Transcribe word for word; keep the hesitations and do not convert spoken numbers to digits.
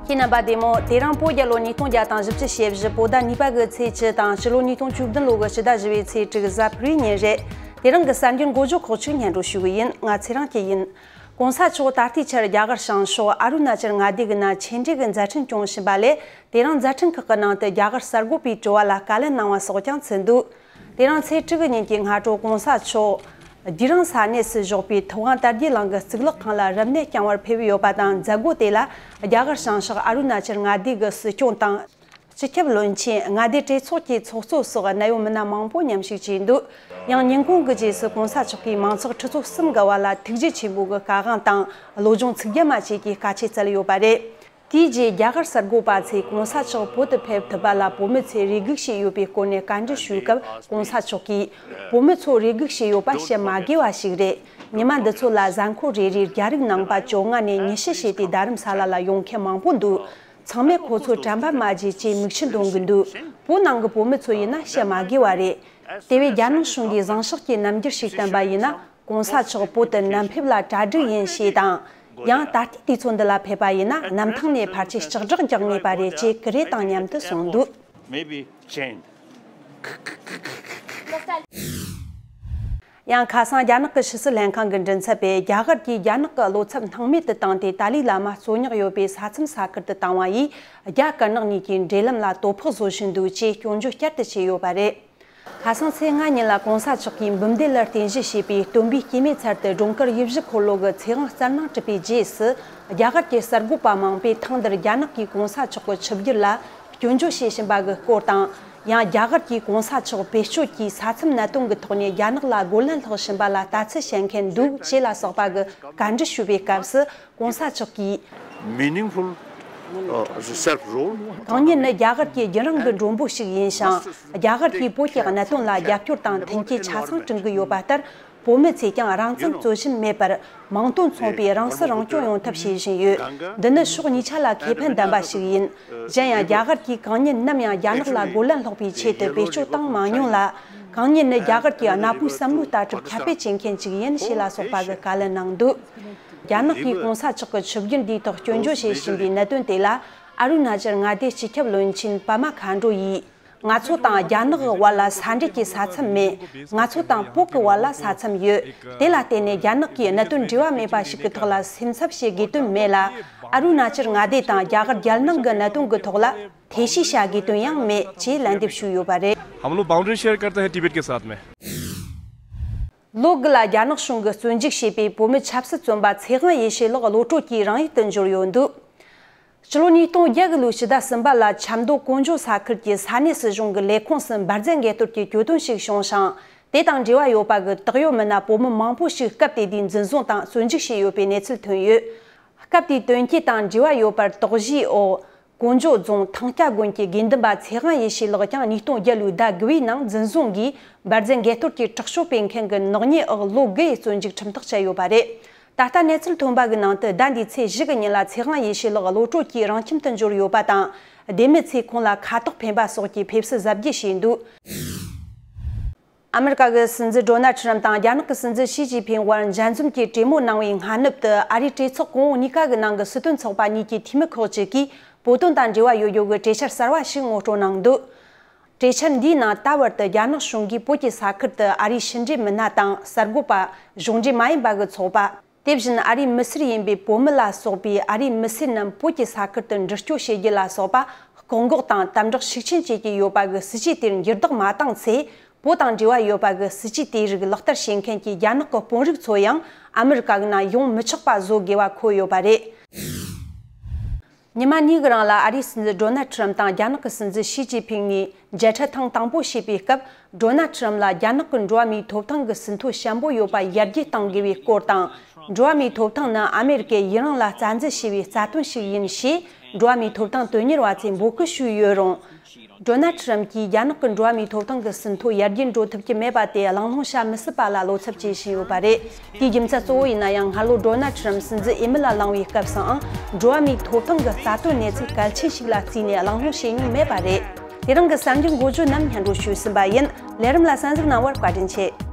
ཁྱེད་རྣམ་པ་བདེ་མོ། དེ་རིང་བོད་རྒྱལ་ལོ་ཉིས་སྟོང་བརྒྱ་དང་བཞི་བཅུ་ཞེ་བཞི་བོད་ཟླ་གཉིས་པ་གི་ཚེས་བཅུ་དང་ཕྱི་ལོ་ཉིས་སྟོང་བཅུ་བདུན་ལོ་གི་ཕྱི་ཟླ་བཞི་པའི་ཚེས་དྲུག་གཟའ་ཕུར་བུའི་ཉིན་རེད། དེ་རིང་གི་གསར་འགྱུར་འགོ་བརྗོད་ཁག་ཅིག་སྙན་སྒྲོན་ཞུ་གི་ཡིན། ང་ཚེ་རིང་སྐྱིད་ཡིན། གོང་ས་མཆོག་ད་ལྟའི་ཆར་རྒྱ་གར་བྱང་ཕྱོགས་ཨ་རུ་ན་ཅལ་མངའ་སྡེ་གི་ནང་ཆེད་འབྲེལ་གྱི་མཛད་འཕྲིན་སྐྱོང་བཞིན་པ་ལས། དེ་རིང་མཛད་འཕྲིན་ཁག་གི་ནང་དུ་རྒྱ་གར་གསར་འགོད་པའི་དྲི་བ་ལ་བཀའ་ལན་གནང་བ་སོགས་ཀྱང་ཚུད་འདུག་དེ་རིང་ཚེས་དྲུག་གི་ཉིན་གྱི་སྔ་དྲོ་གོང་ས་མཆོག་དྷི་རན་ས་གནས་སུ་བཞུགས་པའི་ཐུབ་དབང་དར་རྒྱས་གླིང་གི་གཙུག་ལག་ཁང་ལ་རིམས་ནད་བསྐྱངས་པར་ཕེབས་ཡོད་པ་དང་། མཛད་སྒོ་དེ་ལ་རྒྱ་གར་བྱང་ཕྱོགས་ཨ་རུ་ན་ཅལ་མངའ་སྡེ་གི་སྲིད་སྐྱོང་དང་། སྤྱི་ཁྱབ་བློན་ཆེན། མངའ་སྡེ་གྲོས་ཚོགས་ཀྱི་ཚོགས་གཙོ་སོགས་གནད་ཡོད་མི་སྣ་མང་པོ་མཉམ་ཞུགས་བྱས་འདུག་ཡང་ཉིན་གུང་གི་རྗེས་སུ་གོང་ས་མཆོག་གིས་མང་ཚོགས་ཁྲི་ཚོ་གསུམ་གྱི་བར་ལ་ཐུགས་རྗེ་ཆེན་པོ་གི་བཀའ་དབང་དང་། བློ་སྦྱོང་ཚིག་བརྒྱ་མ་བཅས་ཀྱི་བཀའ་ཆད་བསྩལ་ཡོད་པ་རེད། དེའི་རྗེས་རྒྱ་གར་གསར་འགོད་པ་ཚོས་གོང་ས་མཆོག་བོད་དུ་ཕེབས་ཐུབ་པ་ལ་བོད་མི་ཚོས་རེ་སྒུག་བྱས་ཡོད་པའི་སྐོར་ནས་བཀའ་འདྲི་ཞུས་སྐབས། གོང་ས་མཆོག་གིས། བོད་མི་ཚོ་རེ་སྒུག་བྱས་ཡོད་པ་བཤད་མ་དགོས་པ་ཞིག་རེད། ཉི་མ་འདི་ཚོ་ལ་གཟའ་འཁོར་རེ་རེར་རྒྱ་རིགས་ནང་པ་བཅོ་ལྔ་ནས་ཉི་ཤུ་བྱས་ཏེ་རྡ་རམ་ས་ལ་ལ་ཡོང་མཁན་མང་པོ་འདུག་ཚང་མས་ཁོ་ཚོ་དྲན་པ་མ་བརྗེད་ཅེས་མིག་ཆུ་འདོན་གི་འདུག་བོད་ནང་གི་བོད་མི་ཚོ་ཡིན་ན་བཤད་མ་དགོས་པ་རེད། དེ་བས་རྒྱ་ནག་གཞུང་གིས་བཟང་ཕྱོགས་ཀྱི་རྣམ་འགྱུར་ཞིག་བསྟན་པ་ཡིན་ན། གོང་ས་མཆོག་བོད་དུ་ནམ་ཕེབས་ལ་གྲ་སྒྲིག་ཡིན་ཞེས་དང་། ཡང་ད་ལྟའི་དུས་ཚོད་འདི་ལ་ཕེབས་པ་ཡིན་ན་གནམ་ཐང་ནས་ཕལ་ཆེར་ལྕགས་སྒྲོག་རྒྱག་ངེས་པ་རེད་ཅེས་ཀུ་རེ་དང་མཉམ་དུ་གསུངས་འདུག Maybe change. ཡང་ཁ་སང་རྒྱ་ནག་གི་ཕྱི་སྲིད་ལྷན་ཁང་གི་མགྲིན་ཚབ་པས་རྒྱ་གར་གྱིས་རྒྱ་ནག་གི་བློ་འཚབ་སྣང་མེད་དུ་བཏང་སྟེ། ཏཱ་ལའི་བླ་མ་བཙོན་ཉར་ཡོད་པའི་ས་མཚམས་ས་ཁུལ་དུ་བཏང་བ་ཡིས། རྒྱ་དཀར་ནག་གཉིས་ཀྱི་འབྲེལ་ལམ་ལ་དོ་ཕོག་བཟོ་བཞིན་འདུག་ཅེས་སྐྱོན་བརྗོད་བསྐྱར་དུ་བྱས་ཡོད་པ་རེད། ཁ་སང་ཚེས་ལྔ་ཉིན་ལ་གོང་ས་མཆོག་གིས་འབུམ་སྡེ་ལ་རྟེན་གཞི་བྱས་པའི་སྟོན་པའི་སྐྱེད་མོས་ཚལ་དུ་སྒྲོལ་དཀར་ཡིད་བཞིན་འཁོར་ལོ་གི་ཚེས་དབང་སྩལ་གནང་གྲུབ་པའི་རྗེས་སུ། རྒྱ་གར་གྱི་གསར་འགོད་པ་མང་པོས་ཐེངས་འདིར་རྒྱ་ནག་གིས་གོང་ས་མཆོག་གི་ཆིབས་བསྒྱུར་ལ་སྐྱོན་བརྗོད་བྱེད་བཞིན་པ་གི་སྐོར་དང་། ཡང་རྒྱ་གར་གྱིས་གོང་ས་མཆོག་བེད་སྤྱོད་ཀྱིས་ས་མཚམས་གནད་དོན་གྱི་ཐོག་ནས་རྒྱ་ནག་ལ་རྒོལ་ལན་སློག་བཞིན་པ་ལ་ལྟ་ཚུལ་བཤད་མཁན་འདུག་ཅེས་ལ་སོགས་པ་གི་བཀའ་འདྲི་ཞུས་པའི་སྐབས་སུ། གོང་ས་མཆོག་གིས། Meaningful, uh, self rule. གང་ཉིད་ནི་རྒྱ་གར་གྱི་རྒྱུན་རིང་གི་མགྲོན་པོ་ཞིག་ཡིན་ཞིང་། རྒྱ་གར་གྱིས་བོད་ཀྱི་གནད་དོན་ལ་རྒྱབ་སྐྱོར་དང་མཐུན་རྐྱེན་ཆ་ཚང་བསྐྲུན་གྱི་ཡོད་པ་ལྟར། བོད་མི་ཚོས་ཀྱང་རང་བཙན་རྩོད་གཞི་མེད་པར་མིང་དོན་མཚུངས་པའི་རང་སྲིད་རང་སྐྱོང་ཡོང་ཐབས་བྱེད་བཞིན་ཡོད། འདི་ནི་ཕྱོགས་གཉིས་ཆ་ལ་ཁེ་ཕན་ལྡན་པ་ཞིག་ཡིན། གཞན་ཡང་རྒྱ་གར་གྱིས་གང་ཉིད་ནམ་ཡང་རྒྱ་ནག་ལ་རྒོལ་ལན་སློག་པའི་ཆེད་དུ་བེད་སྤྱོད་བཏང་མ་མྱོང་ལ། གང་ཉིད་ནི་རྒྱ་གར་གྱི་གནའ་བོའི་བསམ་བློའི་ལྟ་གྲུབ་ཁྱབ་སྤེལ་བྱེད་མཁན་ཞིག་ཡིན་ཞེས་ལ་སོགས་པ་གི་བཀའ་ལན་གནང་འདུག་རྒྱ་ནག་གིས་གོང་ས་མཆོག་གི་ཆིབས་བསྒྱུར་འདིའི་ཐོག་སྐྱོན་བརྗོད་བྱེད་བཞིན་པའི་གནད་དོན་དེ་ལ་ཨ་རུ་ན་ཅལ་མངའ་སྡེའི་སྤྱི་ཁྱབ་བློན་ཆེན་པ་མ་མཁའ་འགྲོ་ཡིས། ང་ཚོ་དང་རྒྱ་ནག་གི་བར་ལ་ས་འབྲེལ་གྱི་ས་མཚམས་མེད། ང་ཚོ་དང་བོད་ཀྱི་བར་ལ་ས་མཚམས་ཡོད། དེ་ལ་བརྟེན་ནས་རྒྱ་ནག་གིས་གནད་དོན་འབྲེལ་བ་མེད་པ་ཞིག་གི་ཐོག་ལ་སེམས་འཚབ་བྱེད་དགོས་དོན་མེད་ལ། ཨ་རུ་ན་ཅལ་མངའ་སྡེ་དང་རྒྱ་གར་རྒྱལ་ནང་གི་གནད་དོན་གྱི་ཐོག་ལ་ཐེ་བྱུས་བྱ་དགོས་དོན་ཡང་མེད་ཅེས་ལན་འདེབས་ཞུས་ཡོད་པ་རེད། हम लोग boundary share करते हैं तिब्बत के साथ में। ལོ་དགུ་ལ་རྒྱ་ནག་གཞུང་གིས་བཙོན་འཇུག་བྱས་པའི་བོད་མི་ཆབ་སྲིད་བཙོན་པ་ཚེ་དབང་ཡེ་ཤེས་ལགས་གློད་གྲོལ་གྱིས་རང་ཡུལ་དུ་འབྱོར་ཡོད་འདུག་ཕྱི་ལོ་ཉིས་སྟོང་བརྒྱད་ཀྱི་ལོའི་ཕྱི་ཟླ་གསུམ་པ་ལ་ཆབ་མདོ་ཀོང་ཇོ་ས་ཁུལ་གྱི་ས་གནས་སྲིད་གཞུང་གི་ལས་ཁུངས་སུ་འབར་རྫས་འགས་གཏོར་གྱི་གྱོད་དོན་ཞིག་བྱུང་ཞིང་། དེ་དང་འབྲེལ་བ་ཡོད་པ་གི་དག་ཡོད་མི་སྣ་བོད་མི་མང་པོ་ཞིག་སྐབས་དེ་དུས་འཛིན་བཟུང་དང་བཙོན་འཇུག་བྱས་ཡོད་པའི་གནས་ཚུལ་ཐོན་ཡོད། སྐབས་དེའི་དོན་རྐྱེན་དང་འབྲེལ་བ་ཡོད་པར་དོགས་གཞིའི་འོག་ཀོང་ཇོ་རྫོང་ཐང་སྐྱ་དགོན་གྱི་དགེ་འདུན་པ་ཚེ་དབང་ཡེ་ཤེས་ལགས་ཀྱང་ཉིས་སྟོང་བརྒྱད་ལོའི་ཟླ་དགུ་བའི་ནང་འཛིན་བཟུང་གིས་འབར་རྫས་འགས་གཏོར་གྱི་དྲག་སྤྱོད་སྤེལ་མཁན་གྱི་ནག་ཉེས་འོག་ལོ་དགུ་ཡི་བཙོན་འཇུག་ཁྲིམས་ཐག་བཅད་ཡོད་པ་རེད། ད་ལྟ་གནས་ཚུལ་ཐོན་པ་གི་ནང་དུ་ཟླ་འདིའི་ཚེས་བཞི་གི་ཉིན་ལ་ཚེ་དབང་ཡེ་ཤེས་ལགས་གློད་གྲོལ་གྱིས་རང་ཁྱིམ་དུ་འབྱོར་ཡོད་པ་དང་། སྡེ་མི་ཚོས་ཁོང་ལ་ཁ་དོག་འཕེན་པ་སོགས་ཀྱི་ཕེབས་བསུ་གཟབ་རྒྱས་བྱས་འདུག་ཨ་མི་རི་ཀ་གི་སྲིད་འཛིན་ཌོ་ནལ་ཁྲམ་དང་རྒྱ་ནག་གི་སྲིད་འཛིན་ཞི་ཅིན་ཕིང་བར་མཇལ་འཛོམས་ཀྱི་གྲོས་མོལ་གནང་བའི་སྔ་ནུབ་ཏུ། ཨ་རིའི་གྲོས་ཚོགས་གོང་འོག་གཉིས་ཀ་གི་ནང་གི་སྲིད་དོན་ཚོགས་པ་གཉིས་ཀྱི་འཐུས་མི་ཁག་ཅིག་གིས་བོད་དོན་དང་འབྲེལ་བ་ཡོད་རྒྱུ་གི་གྲོས་འཆར་གསར་བ་ཞིག་ངོ་སྤྲོད་གནང་འདུག་གྲོས་འཆར་འདིའི་ནང་ད་བར་དུ་རྒྱ་ནག་གཞུང་གིས་བོད་ཀྱི་ས་ཁུལ་དུ་ཨ་རིའི་ཕྱི་འབྲེལ་མི་སྣ་དང་གསར་འགོད་པ། གཞུང་འབྲེལ་མ་ཡིན་པ་གི་ཚོགས་པ། དེ་བཞིན་ཨ་རིའི་མི་སེར་ཡིན་པའི་བོད་མི་ལ་སོགས་པའི་ཨ་རིའི་མི་སེར་རྣམས་བོད་ཀྱི་ས་ཁུལ་དུ་འགྲུལ་སྐྱོད་བྱེད་རྒྱུ་ལ་སོགས་པ་བཀག་འགོག་དང་དམ་དྲག་ཤུགས་ཆེན་བྱེད་ཀྱི་ཡོད་པ་གི་སྲིད་ཇུས་དེར་འགྱུར་ལྡོག་མ་བཏང་ཚེ། བོད་དང་འབྲེལ་བ་ཡོད་པ་གི་སྲིད་ཇུས་དེའི་རིགས་ལག་བསྟར་བྱེད་མཁན་གྱི་རྒྱ་ནག་གི་དཔོན་རིགས་ཚོ་ཡང་ཨ་མི་རི་ཀ་གི་ནང་ཡོང་མི་ཆོག་པ་བཟོ་དགོས་པ་འཁོད་ཡོད་པ་རེད། ཉི་མ་གཉིས་ཀྱི་རིང་ལ་ཨ་རིའི་སྲིད་འཛིན་ཌོ་ནལ་ཁྲམ་དང་རྒྱ་ནག་གི་སྲིད་འཛིན་ཞི་ཅིན་ཕིང་གཉིས་མཇལ་འཕྲད་ཐེངས་དང་པོ་བྱས་པའི་སྐབས། ཌོ་ནལ་ཁྲམ་ལ་རྒྱ་ནག་གི་འགྲོ་བ་མིའི་ཐོབ་ཐང་གི་ཟིན་ཐོ་ཞན་པོ་ཡོད་པ་ཡར་རྒྱས་གཏང་དགོས་པའི་སྐོར་དང་། འགྲོ་བ་མིའི་ཐོབ་ཐང་ནི་ཨ་མེ་རི་ཀས་ཡུན་རིང་ལ་རྩ་འཛིན་བྱས་པའི་རྩ་དོན་ཞིག་ཡིན་ཞེས། འགྲོ་བ་མིའི་ཐོབ་ཐང་དོན་གཉེར་བ་ཚོས་འབོད་སྐུལ་ཞུས་ཡོད་རུང་། ཌོ་ནལ་ཁྲམ་གྱིས་རྒྱ་ནག་གི་འགྲོ་བ་མིའི་ཐོབ་ཐང་གི་ཟིན་ཐོ་ཡར་རྒྱས་འགྲོ་ཐུབ་ཀྱི་མེད་པ་དེ་གླེང་སློང་བྱ་མི་སྲིད་པ་ལ་བློ་འཚབ་བྱེད་བཞིན་ཡོད་པ་རེད། དེའི་རྒྱུ་མཚན་གཙོ་བོ་ཡིན་ན་ཡང་། སྔ་ལོ་ཌོ་ནལ་ཁྲམ་སྲིད་འཛིན་འོས་མི་ལ་ལངས་པའི་སྐབས་སུའང་འགྲོ་བ་མིའི་ཐོབ་ཐང་གི་རྩ་དོན་གནས་ཚུལ་གལ་ཆེན་ཞིག་ལ་བརྩིས་ནས་གླེང་སློང་བྱས་མྱོང་མེད་པ་རེད། དེ་རིང་གི་གསར་འགྱུར་འགོ་བརྗོད་རྣམས་སྙན་སྒྲོན་ཞུས་ཟིན་པ་ཡིན། ལས་རིམ་ལ་གསན་གཟིགས་གནང་བར་བཀའ་དྲིན་ཆེ།